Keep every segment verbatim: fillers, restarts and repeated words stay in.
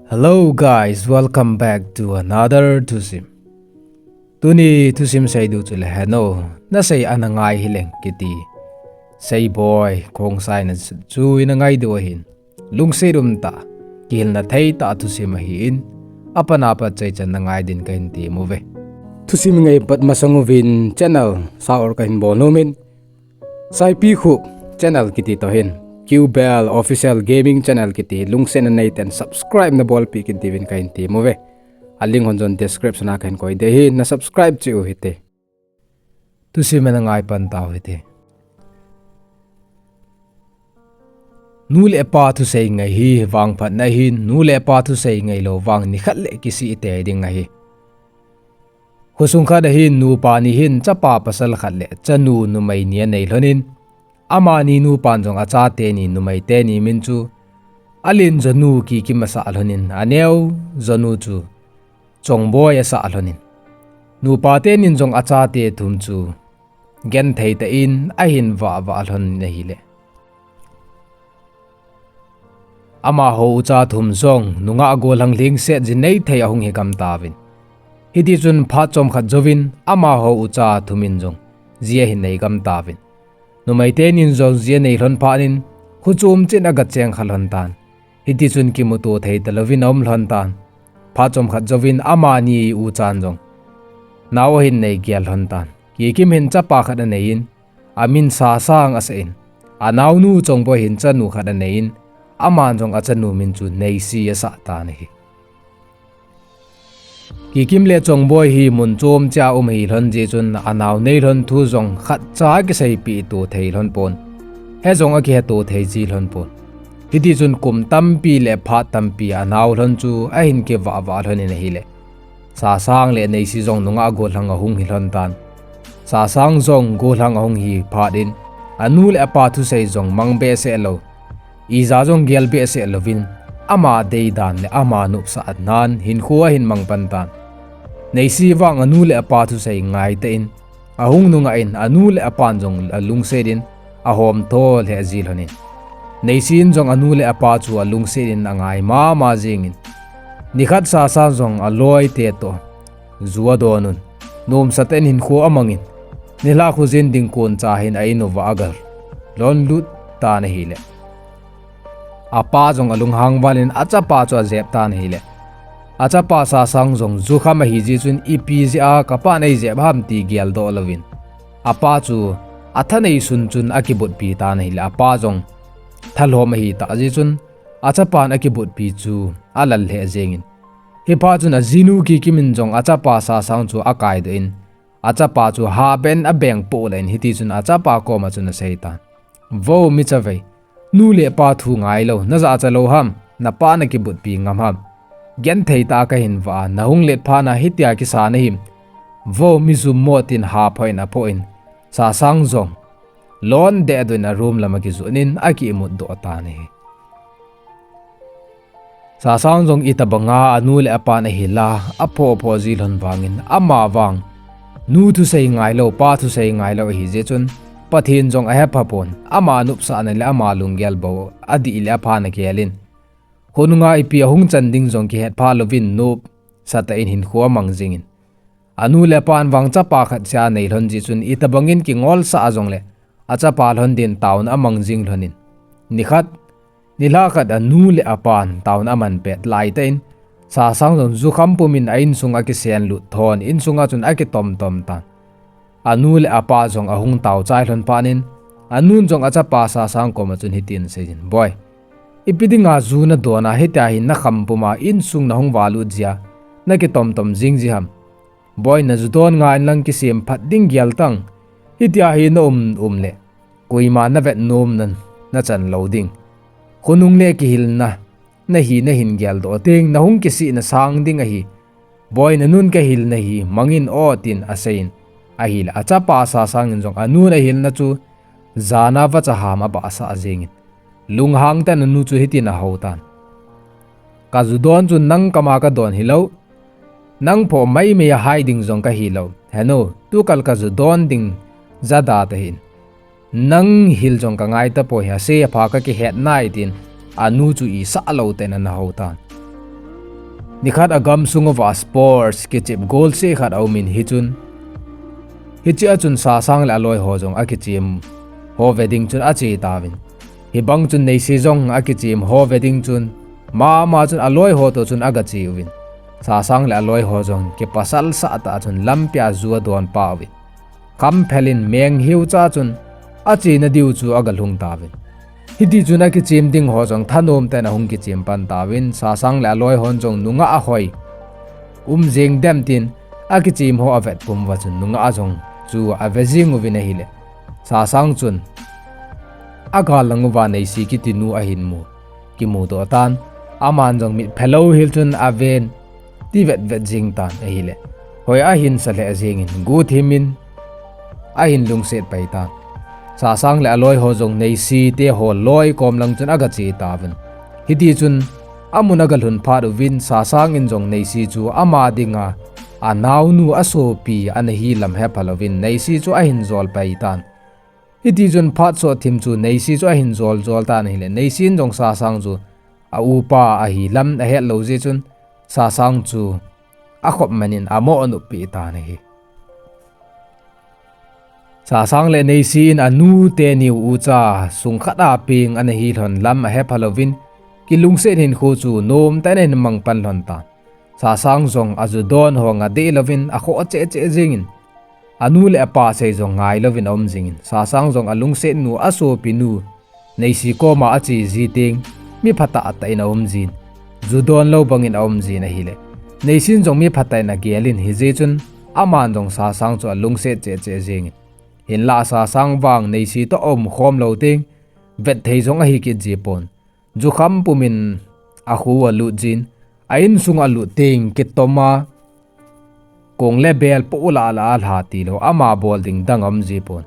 Hello guys, welcome back to another thusim. Tuni thusim seidu chu le heno, nasei ana ngai hileng kiti. Seiboi, Khongsai na chu ina ngai diu ahin. Lungset umtah, kihilna theitah thusim ahin, apan apat chai chan na ngai din kahin temuve. Thusim ngai pat masang uvin channel sa or kahin bol nomin, Saipikhup channel kiti toh hin, Qbel Official Gaming Channel kiti, lungset na neiten subscribe na bolpeh kit diuvin kahin temuve. A link hon jong description a kahin koi ding ahi, na subscribe cheh u hite. Thusim ana ngai pan tau hite. Nu le pa thusei ngai hi vangphatna ahin, nu le pa thusei ngailou vang nikhat le kisih tei ding ahi. Khosung khat ahin nupa ni hin chapa pasal khat le chanu numei ni anei lhonin, amani nupan jong achate ni numei teni min chu Alenjonu Kikim asah lhonin, aneojonu chu Chongboi asah lhonin, nupa tenin jong achate thum chu genthei tah in ahin vah vah lhonin ahile, amaho ucha thum jong nungah gollhang lhingset ji neithei ahung hi gam tauvin. Hitichun phat chomkhat jouvin amaho ucha thumin jong ji ahin nei gam tauvin. Numei tenin jong ji anei lhon phatnin, khochom chin aga cheng kha lhon tan. Hitichun kimuto thei talouvin aum lhon tan. Phat chomkhat jouvin amani uchan jong nao ahin nei gel lhon tan. Kikim hin chapa khat aneiyin, amin Sasang asah in, anaonu Chongboi hin chanu khat aneiyin, aman jong achanu min chu Neisi asah tan ahi. Kikim le Chongboi hi mun chom chea um ahi lhon jeh chun anao nei lhon thu jong khatcha kiseipeh to thei lhon pon. He jong akihe to thei ji lhon pon. Hitichun kum tampi le phat tampi anao lhon chu ahin kivah vah lhonin ahile, Sasang le Neisi jong nungah gollhang ahung hi lhon tan. Sasang jong gollhang ahung hi phat in, anu le apa thusei jong mang behseh lou, ija jong gel behseh louvin, ama deidan le ama nopsahnan hinkho ahin mang pan tan. Neisi vang anu le apa thusei ngai tah in ahung nungah in, anu le apan jong alungset in ahomtho lheh ji lhonin, Neisi in jong anu le apa chu alungset in angai mama jengin, nikhat Sasang jong aloite toh ju adon un, nomsa tah in hinkho amangin, nilhah khojin ding koncha hin a-in uva aga lhon lut tan ahile, apa jong alunghang val in achapa chu ajep tan ahile, achapa Sasang jong jukham ahi jeh chun ipi jeh a kapan eijep ham ti geldoh louvin, apa chu athanei sun chun akibutpi tan ahile, apa jong thalhom ahi tah jeh chun achapan akibutpi chu alal lheh jengin, hiphat chun ajinu Kikim in jong achapa Sasang chu akaidoh in, achapa chu habeh in abeng poh lheh in, hitichun achapa koma chun asei tan, Vo mi chavei, nu le pa thu ngailou, najahcha lou ham, napa nakibutpi ngam ham? Genthei tah a kahin vah a, nahung let phat na hitia kisa nahim? Vo mi jummo, tin haphoh in aphoh in, Sasang jong lon dehdoh in aroom lam akijot in aki-imutdoh tan ahi. Sasang jong itobanga anu le apan ahil a, aphoh phoh ji lhon vangin, ama vang nu thusei ngailou, pa thusei ngailou ahi jeh chun, Pathen jong ahepha pon, ama nopsahna le ama lunggel bou adih le apha na gel in, khonunga ipi ahung chan ding jong kihetphah louvin nopsah tah in hinkho amang jingin, anu le apan vang chapa khat cha nei lhon jeh chun itobangin kingolsah a jongle achapa lhon din taona amang jing lhonin, nikhat nilhah khat anu le apan taona aman pet laitah in, Sasang jong jukham pumin a-insung akisen lut thon, insunga chun akitom tom tan. Anu le apa jong ahung tao chai lhon phatnin, anun jong achapa Sasang koma chun hitin aseiyin, Boi, ipi dinga ju nadon a hitia hi nakham puma insung nahung valut jia, nakitom tom jing ji ham? Boi, naju don ngai inlang kisem phat ding gel tan, hitia hi naum um le koima navet nom nan nachan lou ding. Khonung le kihilna nahi nahin geldoh teng, nahung kisih nasang ding ahi. Boi, nanun kahilna hi mangin o, tin aseiyin, ahile achapa Sasang in jong anun ahilna chu jana vacha ham abahsah jengin, lunghang tah in anu chu hitin ahou tan, Kaju don chu nang kama kadon hilou, nang phoh maimai a hai ding jong kahilou. Henu, tukal kaju don ding jada tahin, Nang hil jong ka ngai tapoi, asei apha ka kihet nai, tin anu chu isah lou tah in ana hou tan. Nikhat agamsung uva sports kichep golseh khat aumin hichun, hiche a chun Sasang le aloi ho jong akichem ho ve ding chun ache tauvin. Hibang chun Neisi jong akichem ho ve ding chun, mama chun aloi ho toh chun agache uvin. Sasang le aloi ho jong kipasal sah tah chun lampia ju adon pah uvin. Khamphelin menghiu cha chun achena diu chu agalhung tauvin. Hiti chun akichem ding ho jong thanom tah in ahung kichem pan tauvin, Sasang le aloi hon jong nungah ahoi um jeng dem tin, akichem ho avet pum uva chun nungah jong chu ave jing uvin ahile, Sasang chun agal lang uva Neisi kiti nu ahin mu, kimuto tan. Aman jong mit phelou hel chun aven, ti vetvet jing tan ahile, hoi ahin sa lheh jengin, guthim in ahin lungset pai tan. Sasang le aloi ho jong Neisi te ho loi kom lang chun agache tauvin. Hiti chun amun agalhun phat uvin, Sasang in jong Neisi chu ama dinga anaonu asopi ana hi lam hepha louvin Neisi chu ahin jol pai tan. Hiti chun phat sot thim chu Neisi chu ahin jol jol tan ahile, Neisi in jong Sasang chu a upa ahi lam ahet lou jeh chun, Sasang chu akhop man in amo anop peh tan ahi. Sasang le Neisi in anu teni u ucha sung khat a peng ana hi lhon lam ahepha louvin, kilungset hinkho chu nom tah in ahin mang pan lhon tan. Sasang jong aju don ho adeh louvin akhoh cheh cheh jengin, anu le apa sei jong ngai louvin aum jingin, Sasang jong alungset nu, asopi nu Neisi koma ache ji teng, mi phatah tah in aum jin, ju don lou bangin aum jin ahile, Neisi in jong mi phatah in agel in, hijeh chun aman jong Sasang chu alungset cheh cheh jengin. Hinlah Sasang vang Neisi toh aum khom lou teng, vet thei jong ahi kit ji pon. Jukham pumin akho alut jin, a insung alut teng kitoma, kong le bel po lah lah a lha tilou, ama bol ding dang aum ji pon.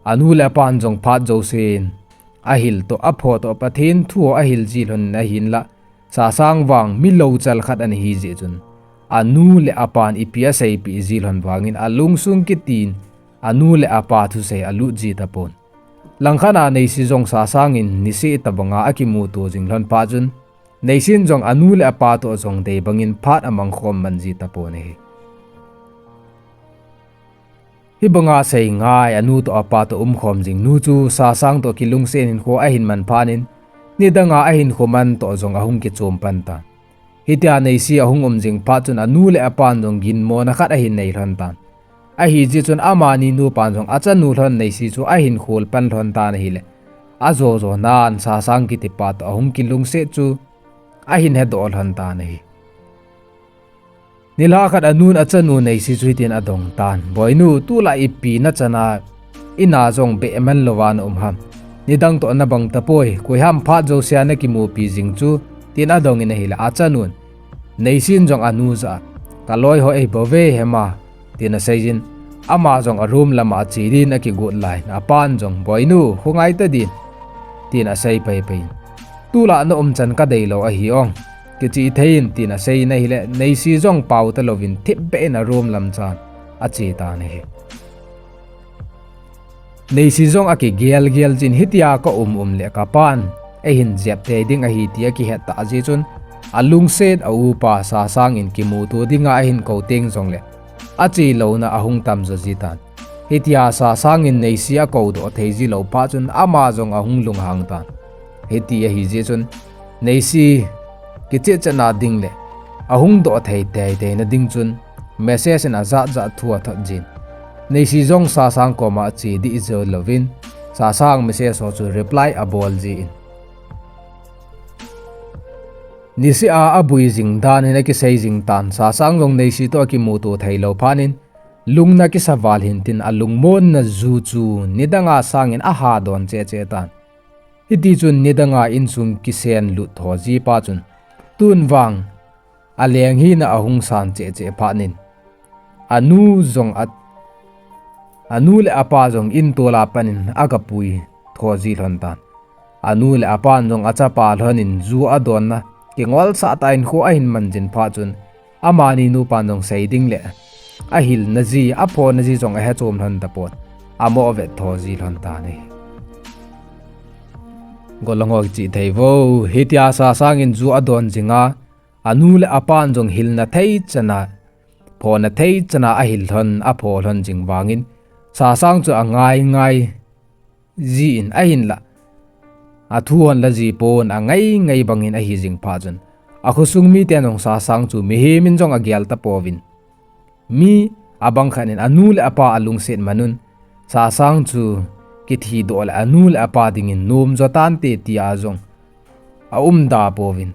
Anu le apan jong phat jousen ahil toh, apho toh, Pathen thu ahil ji lhon ahinlah, Sasang vang mi louchal khat ana hi jeh chun, anu le apan ipi aseipeh ji lhon vangin alungsung kitin, anu le apa thusei alut ji tapon. Langkhat a Neisi jong Sasang in niseh tabanga akimuto jing lhon phat chun, Neisi in jong anu le apa toh jong dei bangin phat amang khom man ji tapon ahi. Hibanga sei ngai anu toh apa toh umkhom jing nu chu Sasang toh kilungset hinkho ahin man phat in, nidanga ahinkho man toh jong ahung kichom pan tan. Hitia Neisi ahung um jing phat chun anu le apan jong ginmona khat ahin nei lhon tan. Ahijeh chun amani nupan jong achanu lhon Neisi chu ahin khol pan lhon tan ahile, ajo jo nan Sasang kitipa toh ahung kilungset chu ahin hedoh lhon tan ahi. Nilhah khat anun achanu Neisi chu hitin adong tan, Boinu, tulai ipi nachana ina jong beh man louva naum ham? Nidang toh nabang tapoi, koiham phat jousea nakimupi jing chu, tin adongin ahile, achanun Neisi in jong anu jah a, Kaloi ho eibouve hema, tin aseijin, ama jong a room lama ache din akigot laiyin, apan jong, Boinu, khongai tadin, tin asei paipai in, Tulai naumchan kadeilou ahi ong, kichih thei in, tin asei in ahile, Neisi jong pao talouvin thipbeh in a room lamchan ache tan ahi. Neisi jong akigel gel jin, Hitia kaum um le kapan eihin jep tei ding ahi, ti akihet tah jeh chun, alungset a upa Sasang in kimuto dinga ahin kou teng jongle, ache louna ahung tamjo ji tan. Hitia Sasang in Neisi akoudoh thei ji lou phat chun ama jong ahung lunghang tan. Hiti ahijeh chun, Neisi kichehchehna ding le ahung doh thei teitei na ding chun, message in ajat jat thu athot jin, Neisi jong Sasang koma ache dih jou louvin, Sasang message ho chu reply abol jin, niseh a abui jing dan hin akisei jing tan. Sasang jong Neisi toh akimuto theilou phat in, lungna kisa val hin tin alungmonna ju chu nidanga sangin aha don cheh cheh tan. Hitichun nidanga insung kisen lut tho ji phat chun, tun vang aleng hina ahung san cheh cheh phat in, anu jong a, anu le apa jong in tola panin agapui tho ji lhon tan. Anu le apan jong achapa lhonin ju adonna kingolsah tah in kho ahin man jin phat chun, amani nupan jong sei ding le ahilna ji, aphona ji jong ahe chom lhon tapon, amo avet tho ji lhon tan ahi. Gollhang ho kichih thei vo. Hitia Sasang in ju adon jinga, anu le apan jong hilna thei chana, phona thei chana ahil lhon, apho lhon jing vangin, Sasang chu angai ngai jin ahinla, athu hon la ji pon, angai ngai bangin ahi jing phat chun, akhosung miten jong Sasang chu mihem in jong agel tapouvin, mi abang khat in anu le apa alungset manun, Sasang chu kithi doh le anu le apa dingin nom jo tante tia jong aumda pouvin,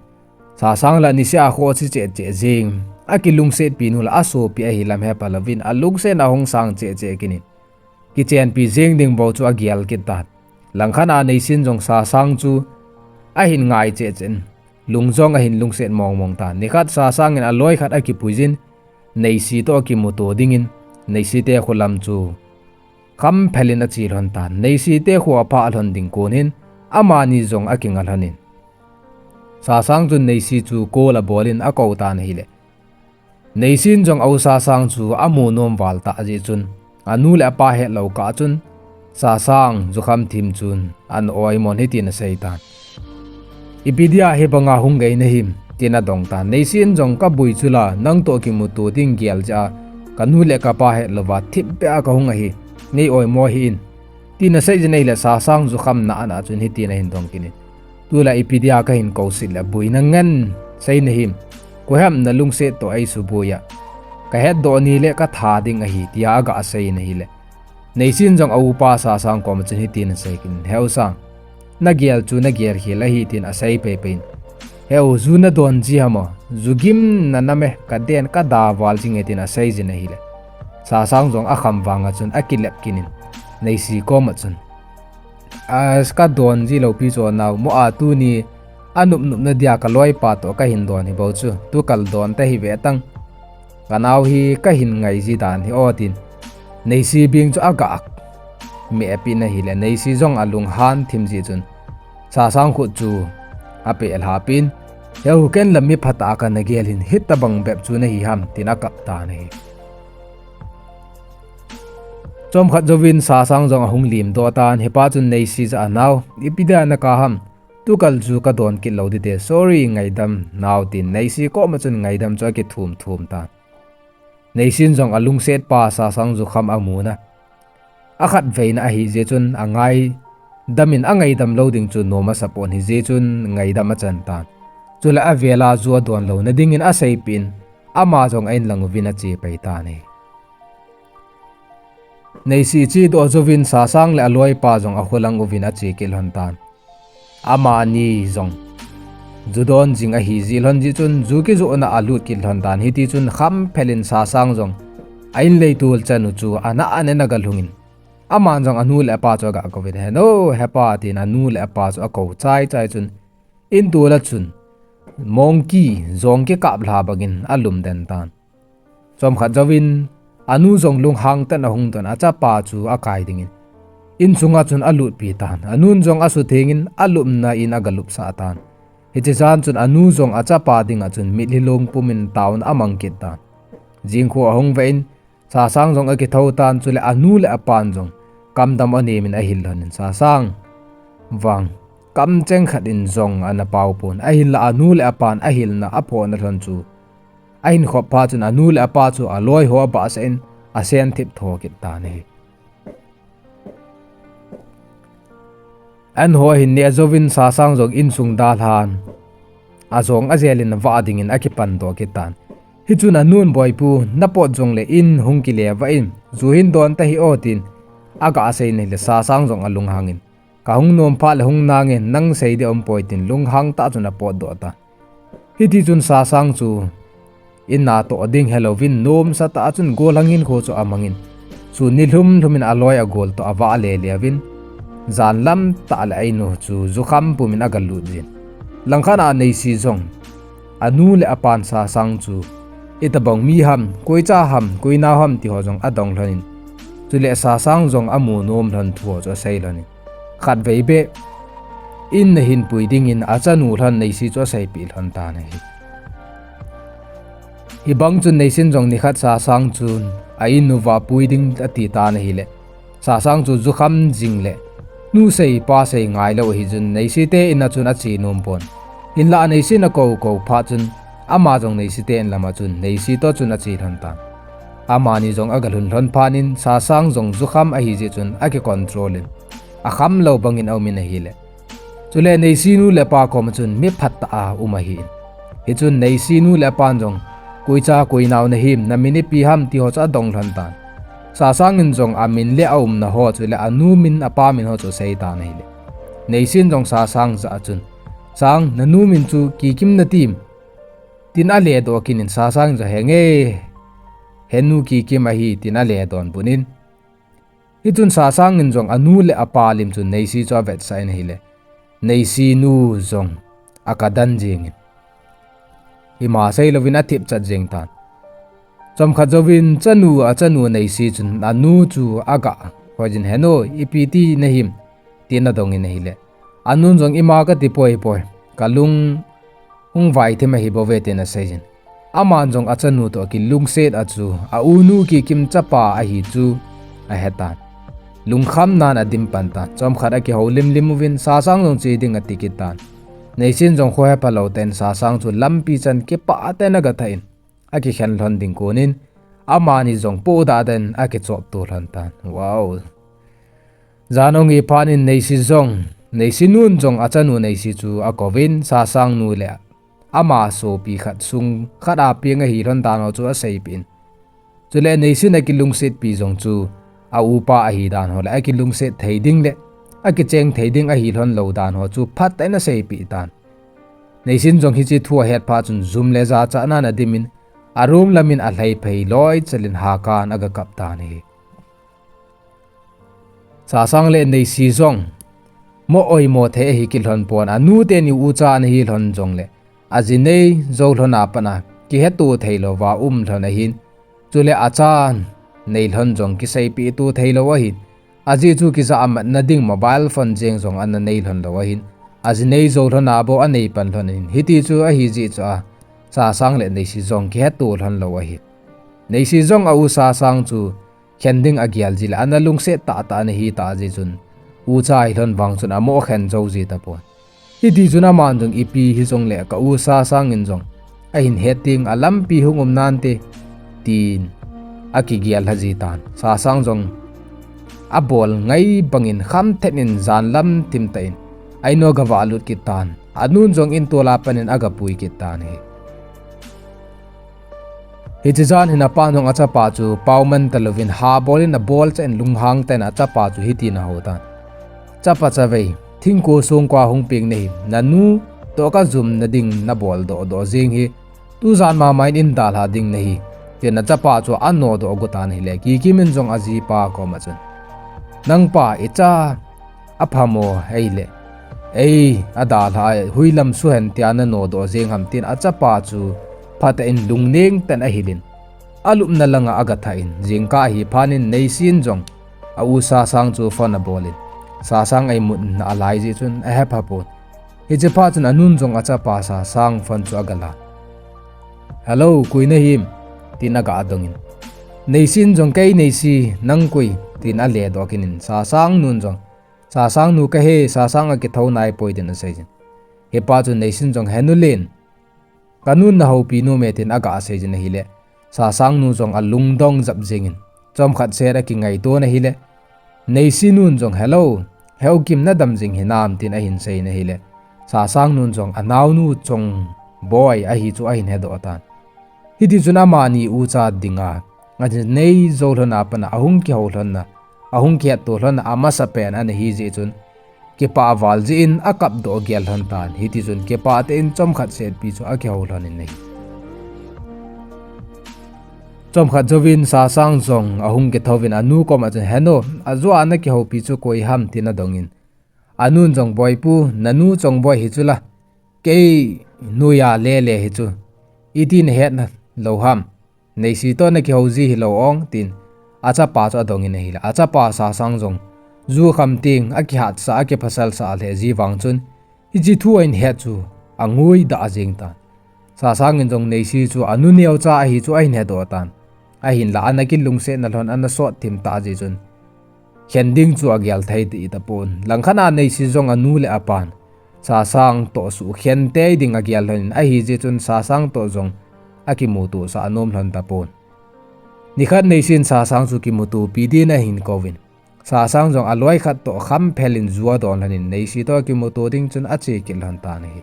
Sasang la niseh a khohse cheh cheh jing, akilungsetpi nu la asopi ahi lam hepha louvin, alungset ahung sang cheh cheh kit in, kichenpi jing ding bou chu agel kit tan. Langkhat a Neisin jong Sasang chu ahin ngai cheh cheh in, lung jong ahin lungset mong mong tan. Nikhat Sasang in aloi khat akipuijin, Neisi toh akimuto dingin, Neisi te kho lam chu khamphel in ache lhon tan. Neisi te kho aphah lhon ding kon hin, amani jong akinga lhon in, Sasang chun Neisi chu call abol in akou tan ahile, Neisin jong a u Sasang chu amu nom val tah jeh chun, anu le apa hetlou kah chun, Sasang jukham thim chun ana oimo in hitin asei tan. Ipi dia hibanga hung gei nahim, tin adong tan. Neisin jong kaboi chu la, nang toh kimuto ding gel jeh a, kanu le kapa hetlouva thipbeh a kahung ahi, nei oimo hih in, tin asei jin ahile Sasang jukham nahna chun hitin ahin dong kit in, tulai ipi dia kahin kouset le boina ngen sei nahim, koi ham nalungset toh eisuboi a, kahetdoh ni le katha ding ahi, tia aga sei in ahile, Neisin jong a upa Sasang koma chun hitin asei kit in, He u Sang, nagel chu nagel khel ahi, tin asei pei pei in, He u, ju nadon ji ham o, ju gimna nam e, kaden kada val jing e, tin asei jin ahile, Sasang jong akham vanga chun akilep kit in, Neisi koma chun, As, kadon ji loupi chu nao, mo a tuni anop nopna dia kaloipa toh kahin don hi bou chu, tukal don ta hi ve tang, kanao hi kahin ngai ji dan hi o, tin Neisi beng chu aga mehpi in ahile, Neisi jong alunghan thim jeh chun, Sasang khut chu apeh lhapin, He u, ken la mi phatah a kana gel hin, hitobang bep chu nahi ham, tin akap tan ahi. Chomkhat jouvin Sasang jong ahung limdoh tan, hipa chun Neisi jah a, Nao, ipi dia nakap ham, tukal chu kadon kit lou dite, sorry, ngaidam nao, tin Neisi koma chun ngaidam chu akithum thum tan. Neisin jong alungsetpa Sasang jukham amuna, akhatveina ahi jeh chun angaidam in, angaidam lou ding chu nom asapon, hijeh chun ngaidam achan tan. Chule avela ju adon louna dingin aseipeh in, ama jong a-in lang uvin ache pai tan ahi. Neisi chedoh jouvin Sasang le aloipa jong akho lang uvin ache kit lhon tan. Amani jong ju don jing ahi jeh lhon jeh chun ju kijohna alut kit lhon tan, hitichun khamphel in Sasang jong a-in leitol chanu chu ana anen agalhungin, aman jong anu le apa chu aga kouvin, He nu, hepa, tin anu le apa chu akou chai chai chun, in tol a chun monkey jong kikap lha bangin alum den tan. Chomkhat jouvin anu jong lunghang tah in ahung don, achapa chu akai dingin insunga chun alutpi tan. Anun jong asuthengin alupna in agalupsah tan. Hiche jan chun anu jong achapa dinga chun mitlhi long pumin taona amang kit tan. Jingkho ahung vah in, Sasang jong akithou tan, chule anu le apan jong kamdam anemin ahil lhonin, Sasang vang kamcheng khat in jong ana paopon, ahinla anu le apan ahilna aphona lhon chu ahin khop phat chun anu le apa chu aloiho abahsah in asen thip tho kit tan ahi. Anho ahin neh jouvin Sasang jong insung dalhan ajong ajelin avah dingin akipan doh kit tan. Hichun anun, Boipu, napot jongle in hung kile vah in, ju hin don tahih o, tin aga seiyin ahile Sasang jong alunghangin, Kahung nom phat le hung nange, nang sei ding aumpoi, tin lunghang tah chun apotdoh tan. Hitichun Sasang chu in a toh ding helouvin nomsa tah chun gollhang hinkho chu amangin, sun nilhum lhumin aloi agol toh avah lele uvin, jan lam tah le a-in u chu jukham pumin agalut jin. Langkhat a Neisi jong anu le apan Sasang chu itobang mi ham, koicha ham, koi nao ham tiho jong adong lhonin, chule Sasang jong amu nom lhon thuho chu asei lhonin, khatvei beh in ahin pui dingin achanu lhon Neisi chu aseipeh lhon tan ahi. Hibang chun Neisin jong nikhat Sasang chun a-in uva pui ding ati tan ahile, Sasang chu jukham jing le Nu sei pa sei ngailou ahi chun Neisi te in a chun ache nom pon. Hinlah Neisi in akou kou phat chun ama jong Neisi te in lam a chun Neisi toh chun ache lhon tan. Amani jong aga lhun lhon phat in Sasang jong jukham ahi jeh chun aki control in, akham lou bangin aumin ahile. Chule Neisi nu le pa koma chun mi phatah a um ahin. Hichun Neisi nu le apan jong, koicha koi nao nahim, namin ipi ham ti ho chu adong lhon tan. Sasang in jong amin le aumna ho chule anu min apa min ho chu asei tan ahile. Neisi in jong Sasang jah a chun, Sang, nanu min chu Kikim natim? tin aledoh kit in Sasang in jong, Henge, henu Kikim ahi, tin aledon bun in. Hichun Sasang in jong anu le apa lim chun Neisi chu avetsah in ahile, Neisi nu jong akadan jeng in, ima seilouvin athip chat jeng tan. Chomkhat jouvin chanu, achanu Neisi chun anu chu aga hoi jin, Henu, ipi ti nahim? tin adong in ahile, anun jong, Ima kati poi poi, kalung hung vaithim ahi bouve, tin asei jin. Aman jong achanu toh kilungset a chu aunu Kikim chapa ahi chu ahetan. Lungkham nan adim pan tan. Chomkhat akihoulim lim uvin Sasang jong che ding ati kit tan. Neisi in jong khohepha lou tah in Sasang chu lampi chan kipah tah in agathah in, akikhen lhon ding kon in, amani jong podah tah in akichop to lhon tan. Wow. Jan ahung hi phat in Neisi jong, Neisi nun jong achanu Neisi chu akouvin, Sasang nu le ama sopi khat sung khat a peng ahi lhon dan ho chu aseipeh in. Chule Neisi in akilungsetpi jong chu aupa ahi dan ho le akilungset thei ding le akicheng thei ding ahi lhon lou dan ho chu phatah in aseipeh tan. Neisi in jong hiche thu ahet phat chun jum le jachat nan adim in, a room lam in alhai phei loi chel in hakan agakap tan ahi. Sasang le Neisi jong mo oimo thei ahi kit lhon pon, anu teni ucha ana hi lhon jongle, aji nei jou lhon a pat a kihetto thei louva um lhon ahin, chule acha nei lhon jong kiseipeh to thei lou ahin, ajeh chu kijahmatna ding mobile phone jeng jong ana nei lhon lou ahin, aji nei jou lhon a bou anei pan lhon ahin, hiti chu ahi jeh chun, Sasang le Neisi jong kihetto lhon lou ahi. Neisi jong a u Sasang chu khen ding agel ji le ana lungset tahtah ana hi tah jeh chun, ucha hi lhon vang chun amo khen jou ji tapon. Hiti chun aman jong ipi hijongle ka u Sasang in jong ahin het ding, alampi hung um nante, tin akigel lha ji tan. Sasang jong abol ngai bangin khamthen in jan lam thim tah in a in u agavah lut kit tan. Anun jong in tol a pat in agapui kit tan ahi. Hiche jan hin apan jong achapa chu paoman talouvin habol in abol chah in lunghang tah in achapa chu hitin ahou tan. Chapa chavei, thingko songko a hung peng nahi, nanu toh kajumna ding nabol dohdoh jeng hi, tujan mama in in dalha ding nahi, tin achapa chu anodoh got tan ahile, Kikim in jong ajipa koma chun, Nangpa icha aphamo ahile, ei adalha, huilam suhen tia nanodoh jeng ham, tin achapa chu phatah in lungneng tah in ahil in, alupna langa agathah in, jingkah ahi phat in Neisi in jong a u Sasang chu phone abol in, Sasang a imutna alai jeh chun ahepha pon. Hiche phat chun anun jong achapa Sasang phone chu agalan, Hello, koi nahim? tin aga dong in, Neisi in jong, Kei Neisi, nang koi? tin aledoh kit in, Sasang nun jong, Sasang nu kahi, Sasang akithou naipoi, tin asei jin. Hipa chun Neisi in jong, Henu len, kanun nahoupi nom e, tin aga sei jin ahile, Sasang nu jong alungdong jap jeng in, chomkhat set akingaito in ahile, Neisi nun jong, Hello, Heukim, nadam jing hinam? tin ahin sei in ahile, Sasang nun jong anaonu Chongboi ahi chu ahin hedoh tan. Hiti chun amani ucha dinga aji nei jou lhon a pat a ahung kihou lhon na, ahung kihetto lhon na amasapen ana hi jeh chun, kipah val jeh in akapdoh gel lhon tan. Hiti chun kipah tah in chomkhat setpi chu akihou lhon in ahi. Chomkhat jouvin Sasang jong ahung kithouvin anu koma chun, Henu, ajeh a nakihoupi chu koi ham? tin adong in, anun jong, Boipu, nanu Chongboi hi chu la, kei noiya lele hi chu, iti nahet lou ham? Neisi toh nakihou ji hilou ong, tin achapa chu adong in ahile, achapa Sasang jong jukham teng akihatsah, akiphasal sah lheh ji vang chun, hiche thu ahin het chu angoidah jeng tan. Sasang in jong Neisi chu anu neocha ahi chu ahin hedoh tan. Ahinla ana kilungsetna lhon ana sot thim tah jeh chun, khen ding chu agel thei tei tapon. Langkhat a Neisi jong anu le apan Sasang toh sukhen tei ding agel lhon in, ahijeh chun Sasang toh jong akimuto sah anom lhon tapon. Nikhat Neisin Sasang chu kimutopi din ahin kouvin, Sasang jong aloi khat toh khamphel in ju adon lhon in, Neisi toh kimuto ding chun ache kit lhon tan ahi.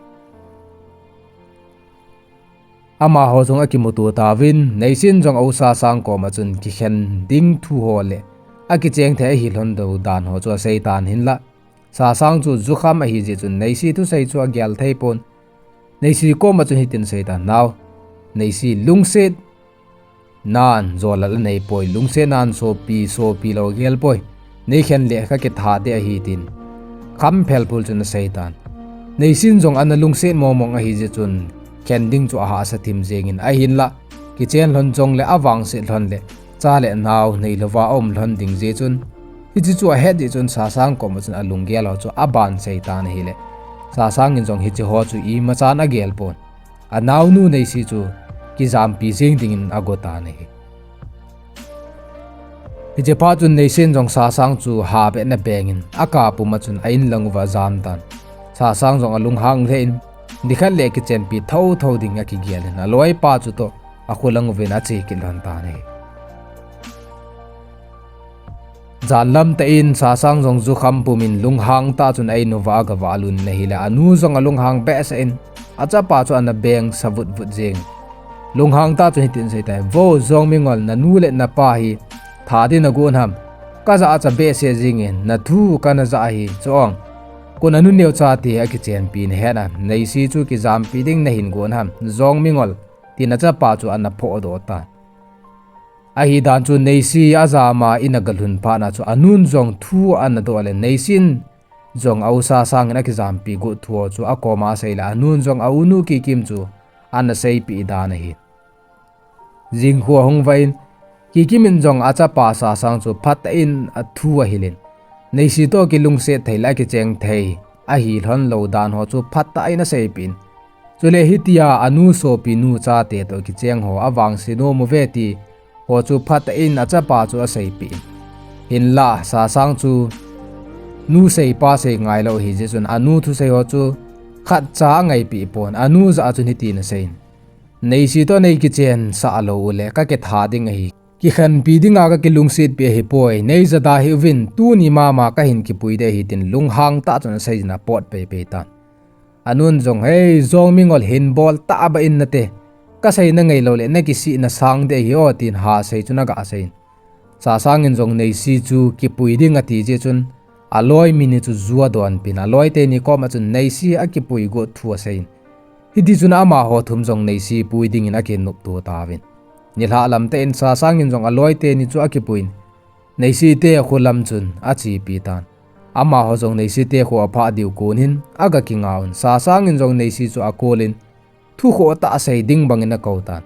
Amaho jong akimuto tauvin, Neisin jong a u Sasang koma chun kikhen ding thu ho le akicheng thei ahi lhon lou dan ho chu asei tan, hinlah Sasang chu jukham ahijeh chun Neisi thusei chu agel thei pon. Neisi koma chun hitin asei tan, Nao, Neisi, lungset nan jolal anei poi, lungset nan sopi, sopi lou agel poi. Nei khen le kakitha ding ahi, tin khamphel phul chun asei tan. Neisin jong ana lungset mong mong ahijeh chun khen ding chu ahahsa thim jengin, ahinlah kichen lhon jongle avangset lhon le cha le nao neilouva aum lhon ding jeh chun, hiche chu ahet jeh chun Sasang koma chun alunggel ho chu aban sei tan ahile, Sasang in jong hiche ho chu imachan agel pon. Anaonu Neisi chu kijampi jeng dingin ago tan ahi. Hiche phat chun Neisin jong Sasang chu habeh na bengin akap puma chun a-in lang uva ajam tan. Sasang jong alunghang lheh in, nikhat le kichenpi thotho ding akigel in, aloipa chu toh akholang uvin ache kit lhon tan ahi. Jan lam tah in Sasang jong jukham pumin lunghang tah chun a-in uva agavah lut in ahile, anu jong alunghang behseh in, achapa chu ana beng sa vutvut jeng. Lunghang tah chun hitin asei tai, Vo Jongmingol, nanu le napa hi tha ding nagon ham? Kajah a cha behseh jengin, nathu kana jah ahi, chu ong. Koi nanu neocha ti akichenpi nahet a, Neisi chu kijampi ding nahin gon ham, Jongmingol, tin achapa chu ana phohdoh tan. Ahidan chu Neisi ajama in agalhun phat na chu anun jong thu ana doh le, Neisin jong a u Sasang in akijampi got thu ho chu akoma asei le, anun jong a unu Kikim chu ana seipeh dan ahi. Jingkhu ahung vah in, Kikim in jong achapa Sasang chu phatah in athu ahil in, Neisi toh kilungset thei le akicheng thei ahi lhon lou dan ho chu phatah in aseipeh in, chule hitia anu sopinu chate toh kicheng ho avangse nom uve ti ho chu phatah in achapa chu aseipeh in, hinlah Sasang chu nu sei pa sei ngailou ahijeh chun anu thusei ho chu khatcha angaipeh pon, anu jah a chun hitin asei in, Neisi toh nei kichensah lou uleh kakitha ding ahi. Kikhenpi dinga kakilungsetpi ahipoi, nei jada hih uvin, tuni mama kahin kipui ding ahi, tin lunghang tah chun asei jin apot peipei tan. Anun jong, Hei, Jongmingol, hin bol tahbeh in nate. Kasei nangai lou le, nakisih nasang ding ahi o, tin hasei chun aga sei in. Sasang in jong Neisi chu kipui ding ati jeh chun, aloi mi ni chu ju adonpin, aloi teni koma chun Neisi akipui got thu asei in. Hitichun amaho thum jong Neisi pui dingin akinopto tauvin. Nilhah lam tah in Sasang in jong aloi teni chu akipuiyin, Neisi te kho lam chun achepi tan. Amaho jong Neisi te kho aphah diu kon hin aga kingah un, Sasang in jong Neisi chu akouvin, thukhoh tah asei ding bangin akou tan.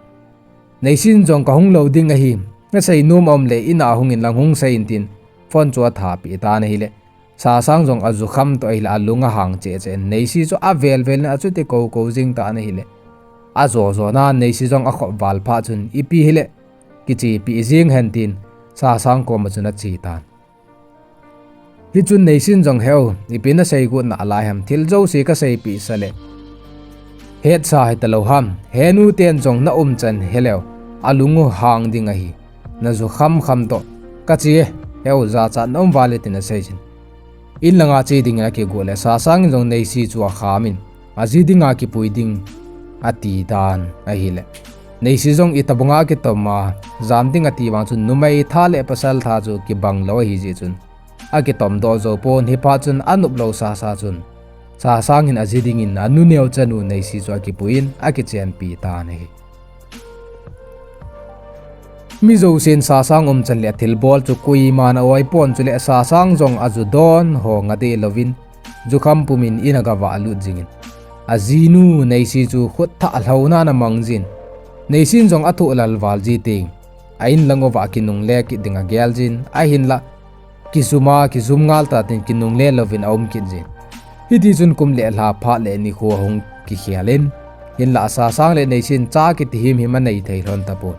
Neisin jong kahung lou ding ahi, nasei nom aum le in a hungin lang hung sei in tin, phone chu athapi tan ahile, Sasang jong ajukham toh ahile alung ahang cheh cheh in, Neisi chu avel vel in achuti kou kou jing tan ahile, ajo jo nan Neisi jong akhop val phat chun, ipi hile kichepi jing hen tin, Sasang koma chun ache tan. Hichun Neisin jong, Heu, ipi nasei got nalai ham, thil jouse kaseipeh sa le hetsa hitalou ham, henu ten jong na umchan heleu, alung u hang ding ahi, najukham kham toh, kache e, heu, jachat na um vale, tin asei jin. In langa che dingin akigot le, Sasang in jong Neisi chu akham in, aji dinga kipui ding ati tan ahile, Neisi jong itobanga kitom a jam ding ati vang chun, numei tha le pasal tha chu kibang lou ahi jeh chun, akitom doh jou pon, hiphat chun anop lou sasa chun, Sasang in aji dingin anu neo chanu Neisi chu akipuiyin, akichenpi tan ahi. Mi jousen Sasang umchan le athilbol chu koiman a-oi pon, chule Sasang jong aju don ho nga deh louvin, jukham pumin in agavah lut jingin, ajinu Neisi chu khut thah lhou nan amang jin, Neisin jong athoh lal val ji teng, a-in lang uva kinungle kit ding agel jin, ahinlah kijuma kijum ngal tatin kinungle louvin aum kit jin. Hitichun kum le lha, phat le nikho ahung kikhel in, hinlah Sasang le Neisin cha kiti himhim anei thei lhon tapon.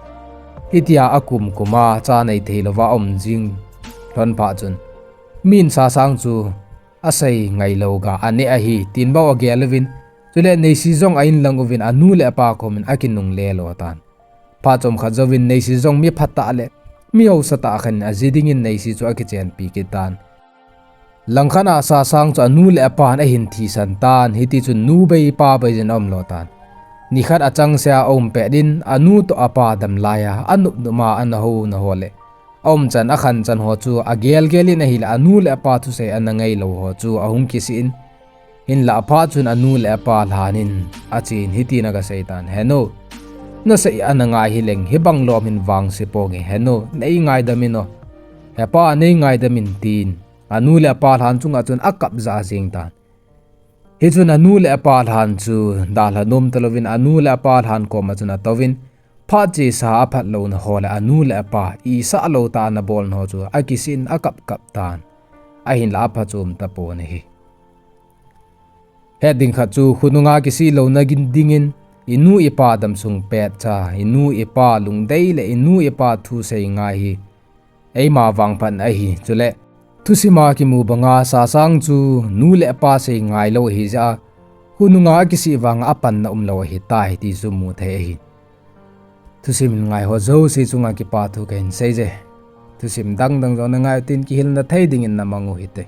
Hitia akum kuma cha nei thei louva aum jing lhon phat chun, Min Sasang chu asei ngailou ga aneh ahi, tin bou agel uvin. Chule Neisi jong a-in lang uvin anu le apa komin akinungle lo tan. Phat chomkhat jouvin Neisi jong mi phatah le mi haosatah khat in aji dingin Neisi chu akichenpi kit tan. Langkhat a Sasang chu anu le apan ahin thisan tan, hitichun nu bei pa bei jin aum lo tan. Nikhat achangseh a aum pet in anu toh apa dam laiya anop nop a ana hou naho le aumchan akhanchan ho chu agelgel in ahile anu le apa thusei ana ngailou ho chu ahung kisih in, hinlah aphat chun anu le apa lhan in achen hitin aga sei tan, Henu, nasei ana ngai hileng hibang lom hin vangse ponge, Henu, nei ngaidam in o, hepa, nei ngaidam in, tin anu le apa lhan chunga chun akap jah jeng tan. Hichun anu le apa lhan chu dalha nom talouvin anu le apa lhan koma chun atouvin, phat chesa aphat louna ho le anu le apa isah lou tah ana bolna ho chu akisih in akapkap tan. Ahinlah aphachom tapon ahi. Het ding khat chu khonunga kisih louna dingin inu ipa damsung petcha, inu ipa lungdei le inu ipa thusei ngai hi eima vangphatna ahi. Chule thusima kimu banga Sasang chu nu le apa sei ngailou ahijeh a khonunga akisih vanga apanna umlou ahitai ti chu mu thei ahi. Thusim hin ngaiho jouse chunga kipathu kahin seije. Thusim dangdang jong nangai utin kihilna thei dingin namang u hite.